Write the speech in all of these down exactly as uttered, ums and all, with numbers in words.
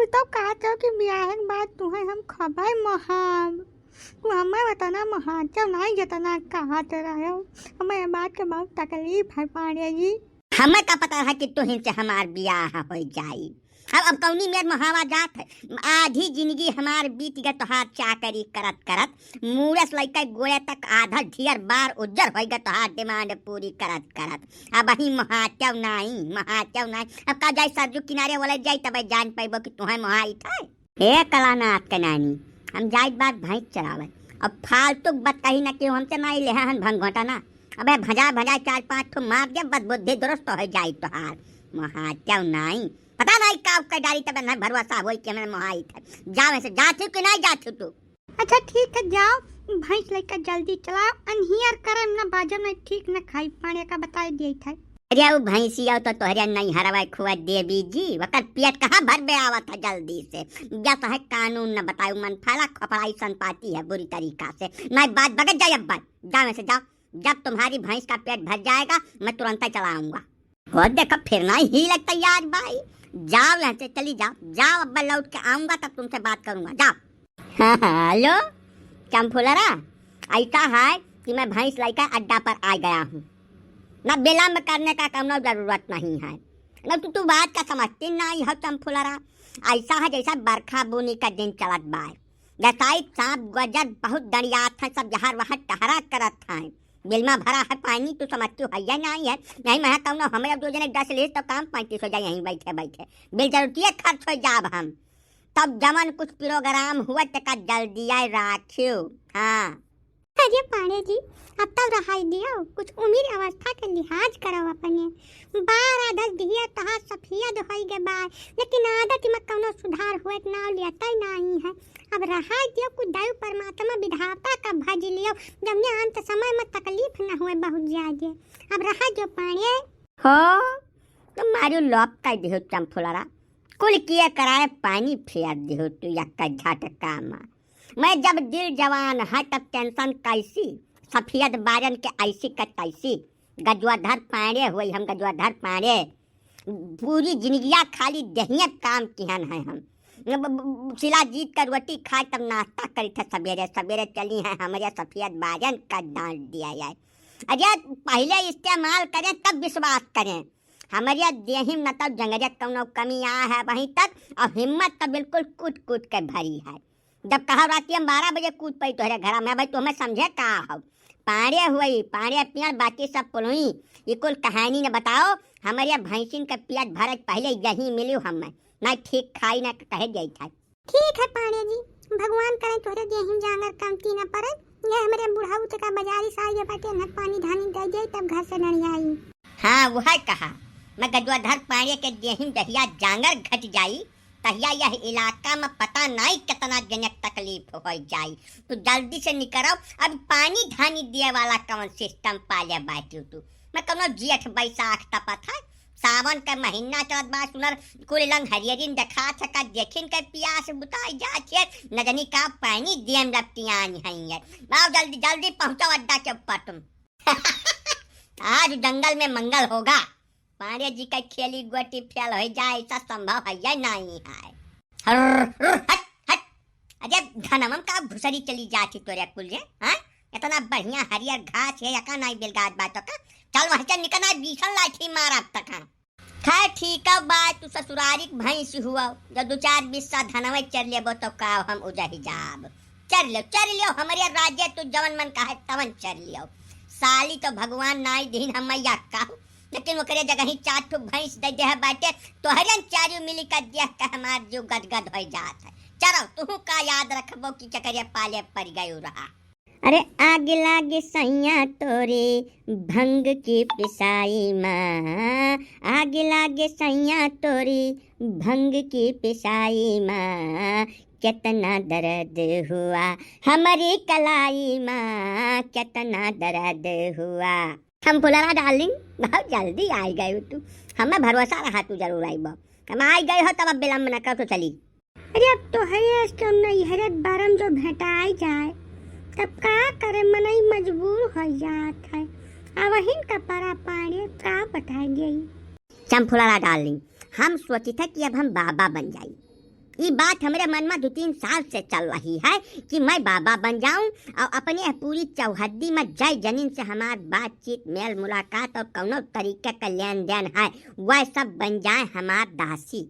तो कहत हो कि बियाहे के बाद तुहैं हम खबै मोहाब। तू हमें वतना मोहाचो नाहीं जतना कहत रहो। हमें ये बात के बहुत तकलीफ है पांड़े जी। हमें का पता है कि तुहिन से हमार बियाह होइ जाई। अब, अब कौनी मेर मोहावा जात है। आधी जिंदगी हमार बीत गए तोहार चाकरी करत करत। मूड़े से लइके गोड़े तक आधा ढियर बार उज्जर होइ गए तोहार demand पूरी करत करत। अब ही मोहाचो नाहीं, मोहाचो नाहीं। अब का जाई सरजू किनारे वाले जाई तब जान पाइबो कि तुहैं मोहाइत है। हे कलानाथ के नानी, हम जाइत बात भैंस चरावे। अब फालतू बात कही ना कि हमसे नाहीं लेहा हन भंगोटा ना। अबे भजा भजा चार पांच ठो मार दे, बस बुद्धि दुरुस्त होइ जाई तोहार। मोहाचो नाहीं, पता नाहीं का का डारी तबे नाहीं भरोसा होई कि हमें मोहाइत है। जावे से जात हो कि नाहीं जात हो तू? अच्छा ठीक है, जाओ, भैंस लइके जल्दी चलाओ, अनहियर करे ना बाजो, ना ठीक ना खाई पानी का बताए दिए थे। अरे वो भैंसिया तो तोहरे नैहरवा खुआ देवी जी, वकर पेट कहाँ भर बे आवत है जल्दी से। जस है कानून न बताओ, मन फैला खपड़ाई संपाती है बुरी तरीका से। नहीं बात बगत जाए अब बात, जावे से जाओ, जब तुम्हारी भैंस का पेट भर जाएगा मैं तुरंत ही चलाऊंगा। हो देखो फिर ना ही लग तैयार बाई, जाओ यहाँ से चली जाओ, जाओ अब मैं लौट के आऊंगा तब तुमसे बात करूंगा, जाओ। हाँ, हाँ, हेलो चंफुलरा, ऐसा है कि मैं भैंस लेकर अड्डा पर आ गया हूँ। न विलम्ब करने का कौनो जरूरत नहीं है। न तू, तू बात का समझती नहीं हो चंफुलरा। ऐसा है जैसा बरखा बूनी का दिन चलत बाय। जैसा ही सांप गजर बहुत दड़ियात है, सब जहर वहर टहरा करत है। बिल में भरा है पानी, तू समझती हो है या नहीं है? नहीं मैं कौनो हमरे दो जने डस लीस तो काम पैंतीस हो जाए यहीं बैठे बैठे। बिल जरूरतिये खर्च हो जाब हम। तब जमन कुछ program हुआ तेका जल्दी आए राखियो। हाँ। अरे पांड़े जी, अब तब रहाई दियो, कुछ उम्र अवस्था के लिहाज करो अपने। बार आदत दिया तहा सफियत होई गे बाय, लेकिन आदत में कौनो सुधार हुए के नाव लेता ही नहीं है। अब रहाई दियो, कुछ दैव परमात्मा विधाता का भज लियो, जब ने अंत समय में तकलीफ न हुए बहुत ज्यादा। अब रहा जो पांड़े। हो, तुम्हारी लोप कर दियो चंफुलरा। कुल किए कराए पानी फेर दिहो तू यक्का झटका मा। मैं जब दिल जवान है तब tension कैसी, सफियत बारन के ऐसी क तैसी। गजवाधर पांड़े हुई हम, गजवाधर पांड़े। पूरी जिंदगिया खाली देहिया काम किहन है हम। ब-, ब-, ब-, शिलाजीत का रोटी खाए तब नाश्ता करी थे सबेरे, सबेरे चली हैं हमरे सफियत बारन का डांट दिया जाए। अरे पहले इस्तेमाल करें तब विश्वास करें। हमरे देहिम न तब जंगरे कौनो कमी आ है वहीं तक, और हिम्मत तो बिल्कुल कूट कूट के भरी है। जब कहा राती हम बारह बजे कूद पई तोहरे घरा में, भाई तुम्हें समझे का हो? पाड़े हुई, पाड़े पियन बाकी सब पुलुई। ये कुल कहानी न बताओ, हमरे भैंसिन के पियत भरत पहले यही मिली हमें। ना ठीक खाई ना कहे जाई था। ठीक है पाड़े जी, भगवान करे तोहरे देहिम जांगर कमती न पड़े। ये हमरे बुढ़ऊ ते का बाजारी से आइए बाटे, न पानी धानी दे जाई तब घर से नड़ियाई। हाँ, वह कहा, मैं गजवाधर पाड़े के देहिम दहिया जांगर घट जाई, तहिया यह इलाका में पता नाई कितना जने के तकलीफ हो जाई। तू जल्दी से निकरो, अब पानी धानी दिए वाला कौन system पाले बाटी तू? मैं कौनो जेठ बैसाख तपत है, सावन के महीना चलत बा, सुनर कुल लंग हरियरिन देखात है, का देखिन के पियास बुताई जात है, न जानी का पानी दियम लपटियान है ये। आओ जल्दी, जल्दी पहुँचो अड्डा के ऊपर तुम। आज जंगल में मंगल होगा। पांड़े जी का खेली गोटी फेल हो जाए, ऐसा संभव है या नहीं है? हर, हर, हट, हट। अरे धनमम का भुसरी चली जाती तोरे कुल रे, हाँ? इतना बढ़िया हरियर घास है, यका नाई बिलगात बा तो का? चल वहाँ से निकल, ना बीसन लाठी मार अब तक, हाँ। खैर ठीक है बात, तू ससुरारी के भैंस हुआ, जब दो चार बिस्सा धनवे चर लेबो तो का हम उजही जाब? चर लियो, चर लियो, हमरे राज्य तू जवन मन कहे तवन चर लियो। साली तो भगवान नाई दीन हम मैया कहू, लेकिन ओकरे जगह ही चार ठो भैंस दे दे है बाटे, तोहरे चारू मिली का देख के हमार जीव गदगद हो जात है। चलो, तू का याद रखबो कि केकरे पाले पड़ गयो रहा। अरे आग लागे सैया तोरे भंग की पिसाई मा, आग लागे सैया तोरे भंग की पिसाई मा, कितना दर्द हुआ हमारी कलाई मा, कितना दर्द हुआ। हम फुलरा डार्लिंग बहुत जल्दी आई गए तू, हमें भरोसा रहा तू जरूर आईबो। हम आई गए हो तब अब विलम्ब न कर तो चली। अरे अब तोहरे अस के नैहरे बारम जो भेटाई जाए, तब का करे, मनई मजबूर हो जात है। अवहिन का परा पाड़े का बताए गई। चंफुलारा डार्लिंग, हम सोचित है कि अब हम बाबा बन जाई। ई बात हमरे मन में दो तीन साल से चल रही है कि मैं बाबा बन जाऊं और अपने पूरी चौहद्दी में जय जनिन से हमार बातचीत, मेल मुलाकात और कौनो तरीके का लेन देन है, वह सब बन जाए हमार दासी।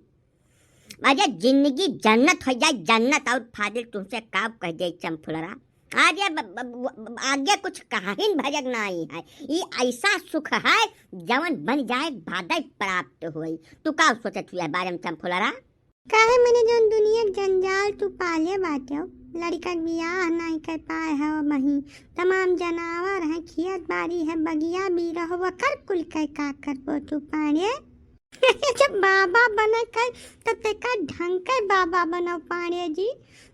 अरे जिंदगी जन्नत हो जाए, जन्नत। और फाजिल तुमसे का कह दे चंफुलरा, अरे ब-, ब-, ब-, आगे कुछ कहाहिन भजक नाहीं है। ई ऐसा सुख है जवन बन जाए बादे प्राप्त होई। तू का सोचत हुआ बारे में चंफुलरा? काहे मने जौन दुनिया के जंजाल तू पाले बाटे, लड़का के बियाह नाहीं कर पाए है, वही तमाम जनावर है, खेत बारी है, बगिया बीरा हो, वकर कुल के का करबो तू पाड़े? जब बाबा बने के, तब तेका ढंग के बाबा बनाओ पाड़े जी,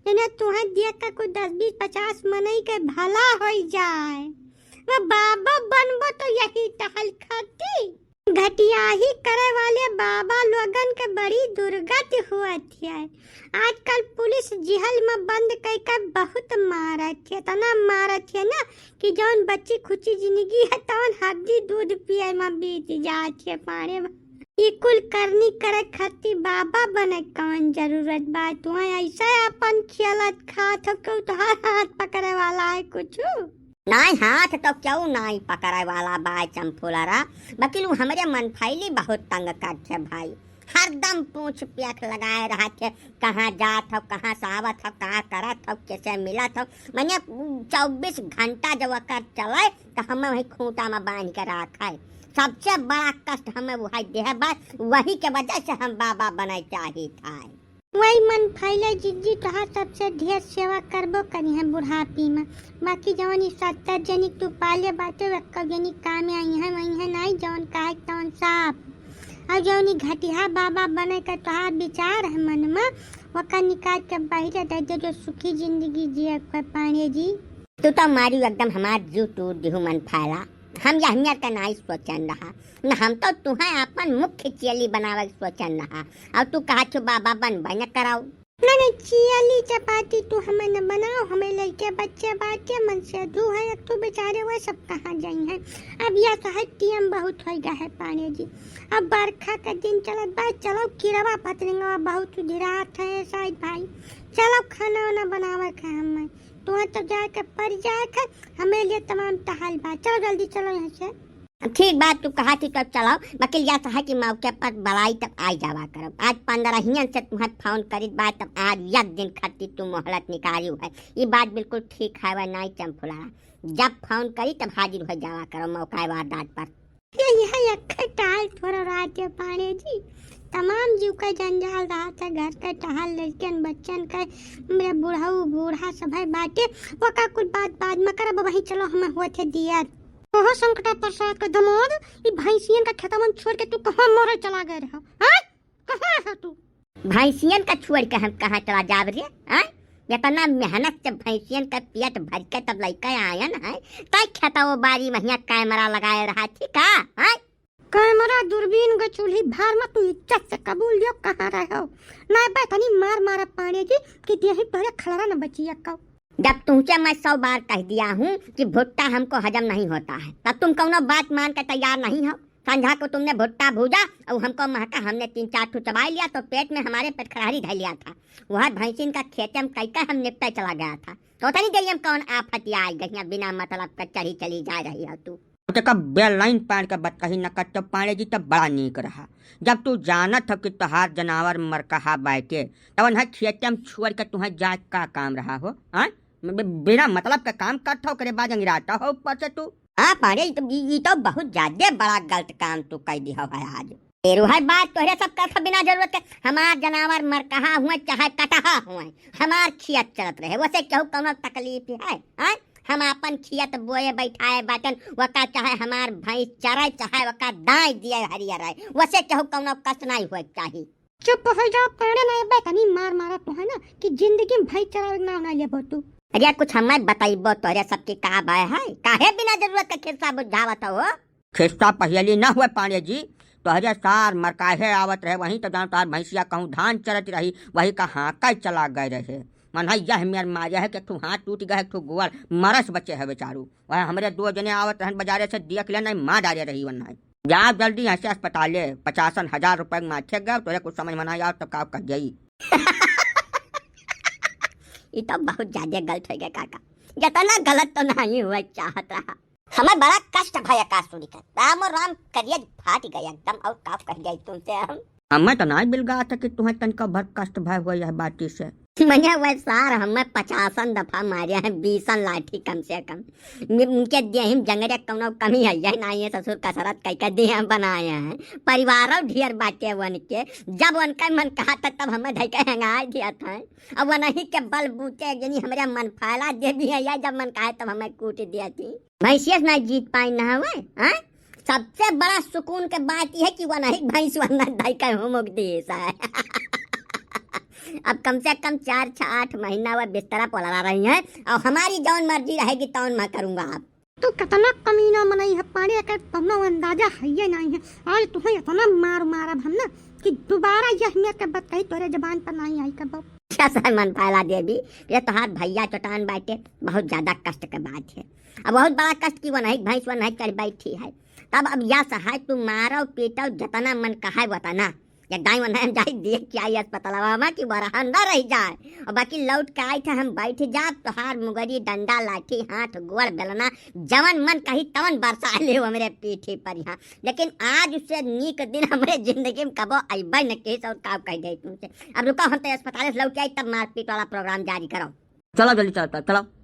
जेने तुहें देख के कोई दस बीस पचास मनई के भला होई जाए। वो बाबा बनबो तो यही टहल खाती। घटियाही करे वाले बाबा लोगन के बड़ी दुर्गति हुअत है। आजकल पुलिस जेहल में बंद कई के बहुत मारत है, इतना मारत है ना कि जौन बच्ची खुची जिंदगी है तौन हड्डी दूध पिए में बीत जात है पाड़े। ई कुल करनी करे खातिर बाबा बने कौन जरूरत बा? तुहें ऐसे अपन खेलत खात हो, केहू तोहार हाथ पकड़े वाला है कुछ? नाहीं, हाथ तो केहू नाहीं पकड़े वाला बा चंफुलरा, बकिल उ हमरे मन फैली बहुत तंग करत है भाई। हरदम पूछ प्याख लगाए रहत है, कहाँ जात हो, कहाँ से आवत हो, का करत हो, कैसे मिलत हो। मने चउबीस घंटा जब ओकर चले तो हमें वही खूंटा में बांध के रखे। सबसे बड़ा कष्ट हमें वही देह बा, वही के वजह से हम बाबा बने चाहित है। वही मन फैले जिज्जी तोहार सबसे ढेर सेवा करबो करी है बुढ़ापी में। बाकी जौन ई सत्तर जनी तू पाले बाटे, एक्को जनी कामे आई है, वही है नाहीं, जौन कहे तौन साफ। और जौन ई घटिया बाबा बने का तोहार विचार है मन में, वका निकाल के बाहर दे दे, जो सुखी जिंदगी जिए के पाड़े जी। तू तो मारी एकदम हमार जीव तोड़ दिहू मन फैला। हम यह नियर का नाहीं सोचन रहा, न हम तो तुहें अपन मुख्य चेली बनावे के सोचन रहा। और तू कहा छु बाबा बन बन कराओ। नहीं, नहीं, चेली चपाती तू हमें न बनाओ, हमें लइके बच्चे बाटे, मन से दू है, एक तो बेचारे वह सब कहाँ जाई हैं। अब यह तो है, टीएम बहुत होई गा है पाड़े जी। अब बरखा का दिन चलत बा, चलो किरवा पतरंगवा बहुत उधिरात है साइड भाई, चलो खाना वाना बनावे के हमें, तुहें तो जाए के पड़ जाए के, हमें लिए तमाम टहल बा, चलो जल्दी चलो यहाँ से। ठीक बात तू कहा थी, तब चलाओ, बकिल या तो है कि मौके पर बलाई तब आई जावा करब। आज पंद्रहियन से तुहर फोन करीत बा, तब आज एक दिन खातिर तू मोहलत निकालियो है। ये बात बिल्कुल ठीक है, वह नाई चंफुला। जब फोन करी तब हाजिर हो जावा करो मौका वारदात पर। ये, यह एक टाल थोड़ा रात के पाड़े जी, तमाम जीव का जंजाल रहा था, घर का टहल, लड़कन बच्चन का, मेरे बुढ़ऊ बूढ़ा सब है बाटे, वो का कुछ बात बाद में करब, वहीं चलो हमें होते दिया। ओहो संकटा प्रसाद के दमाद, ई भैंसियन का खेतवन छोड़ के तू कहाँ मरे चला गए रहो? हैं? कहाँ रहो तू? भैंसियन का छोड़ के हम कहाँ चला जाब रे? हैं? इतना मेहनत से भैंसियन का पेट भर के तब लइके आयन है, तय खेतवा बारी महिया कैमरा लगाए रहा थी का? हैं? कैमरा, दूरबीन के चूल्ही भार में तू इज्जत से कबूल लियो, कहाँ रहे हो? नहीं बे, तनी मार मारा पाड़े जी कि देही तोहरे खलरा न बचिया का। जब तुमसे मैं सौ बार कह दिया हूँ कि भुट्टा हमको हजम नहीं होता है, तब तुम कौनो बात मान के तैयार नहीं हो। संझा को तुमने भुट्टा भूजा और हमको महका, हमने तीन चार ठो चबाई लिया तो पेट में हमारे पेट खरारी धर लिया था। वह भैंसिन का खेते में कई कई हम निपटे चला गया था। तो उतनी देर में कौन आफत आई गई है, बिना मतलब का चढ़ी चली जा रही हो तू। तेका बेलाइन पाड़ के बतकही न करते पाड़े जी, तब बड़ा नीक रहा। जब तू जानत हो कि तोहार जनावर मरकहा बाटे, तब उन्हें खेते में छोड़ के तुहें जाए का काम रहा हो? हाँ? बि-, बिना मतलब का काम करत हो, ओकरे बाद अंगिराता हो ऊपर से तू। हाँ पाड़े, ई तो, ई, ई तो बहुत ज्यादा बड़ा गलत काम तू कह दिया है आज। तेरू है बात तोहरे सब करत हो बिना जरूरत के। हमार जनावर मरकहा हुए चाहे कटहा हुए, हमार खेत चलत रहे, वसे केहू कौनो तकलीफ है? हाँ? हम आपन खेत बोए बैठाए बाटन, वका चाहे हमार भैंस चरे, चाहे वका दाई दिए हरियर रहे, वसे केहू कौनो कष्ट नाई होए के चाही। चुप हो जाओ, पाड़े ना अबे तनी मार मारा तो है ना कि जिंदगी में भैंस चरावे के नाम ना लेबो तू। अरे कुछ हमें बताइबो तोहरे सबके का भय है, काहे बिना जरूरत का खिस्सा बुझावत हो? खिस्सा पहेली ना हुए पाड़े जी, तोहरे सार मरकाहे आवत रहे, वहीं तो जान तोहार भैंसिया कहूँ धान चरत रही, वही का हाँका चला गए रहे। मन है यह मेर मारे है कि एक ठो हाथ टूट गए, एक ठो गोड़ मरस बचे है बेचारू। वह हमरे दो जने आवत रहन बाजारे से, देख ले नहीं मार डारे रही वन है। जा जल्दी यहाँ से अस्पताले, पचासन हजार रुपए के माथे गए, तोरे कुछ समझ में ना आवे तब का कर जाई। ई तो बहुत ज्यादा गलत होइ गए काका, इतना गलत तो नहीं हुआ चाहत रहा। हमें बड़ा कष्ट भय का सुनी कर, राम राम करिए फाट गए एकदम, और का कह जाए तुमसे हम। हमें तो नहीं बिलगा था कि तुम्हें तनिका भर कष्ट भय हुआ यह बाती से। मने वह सार हमें पचासन दफा मारे हैं, बीसन लाठी कम से कम। नि-, उनके देहिम जंगरे कौनो कमी है, यह नहीं है ससुर कसरत कई के देह बनाए हैं। परिवारों ढेर बाटे वन के, जब उनका मन कहा था तब हमें धई के हंगाई दिया था। अब वनही के बल बूते एक जनी हमरे मन फैला देवी है, या जब मन कहे तब हमें कूट दिया थी। भैंसिया से नहीं जीत पाई ना हवे, हाँ? सबसे बड़ा सुकून के बात यह है कि वनही भैंस वरना धई के हुमुक दी है। अब कम से कम चार, छह, आठ महीना वह बिस्तरा पलरा रही हैं, और हमारी जौन मर्जी रहेगी तौन मैं करूँगा। आप तो कितना कमीना मनई है पाड़े, एकर कौनो अंदाजा है ये नहीं है। आज तुम्हें इतना मार मारब हम ना कि दोबारा यह मेरे के बतकही तोरे जबान पर नहीं आई कबो। अच्छा सर मन पाला देवी, ये तोहार भैया चोटान बाटे, बहुत ज्यादा कष्ट के बात है। अब बहुत बड़ा कष्ट की वनही भैंस वनही चढ़ बैठी है। तब अब या सहाय तू मारो पीटो जितना मन कहे वतना, या दाई वनही हम जाई देख के आई अस्पतालवा में कि वरहा न रह जाए। और बाकी लौट के आई थे हम बैठ जाब, तोहार मुगरी डंडा लाठी हाथ गोड़ बेलना जवन मन कही तवन बरसा ले हमरे पीठी पर यहाँ। लेकिन आज उससे नीक दिन हमरे जिंदगी में कबो अइबे न किहिस और का कह दे तुमसे। अब रुको हम तो अस्पताल से लौट के आई तब मारपीट वाला प्रोग्राम जारी करो। चलो जल्दी चलो, चलो, चलो।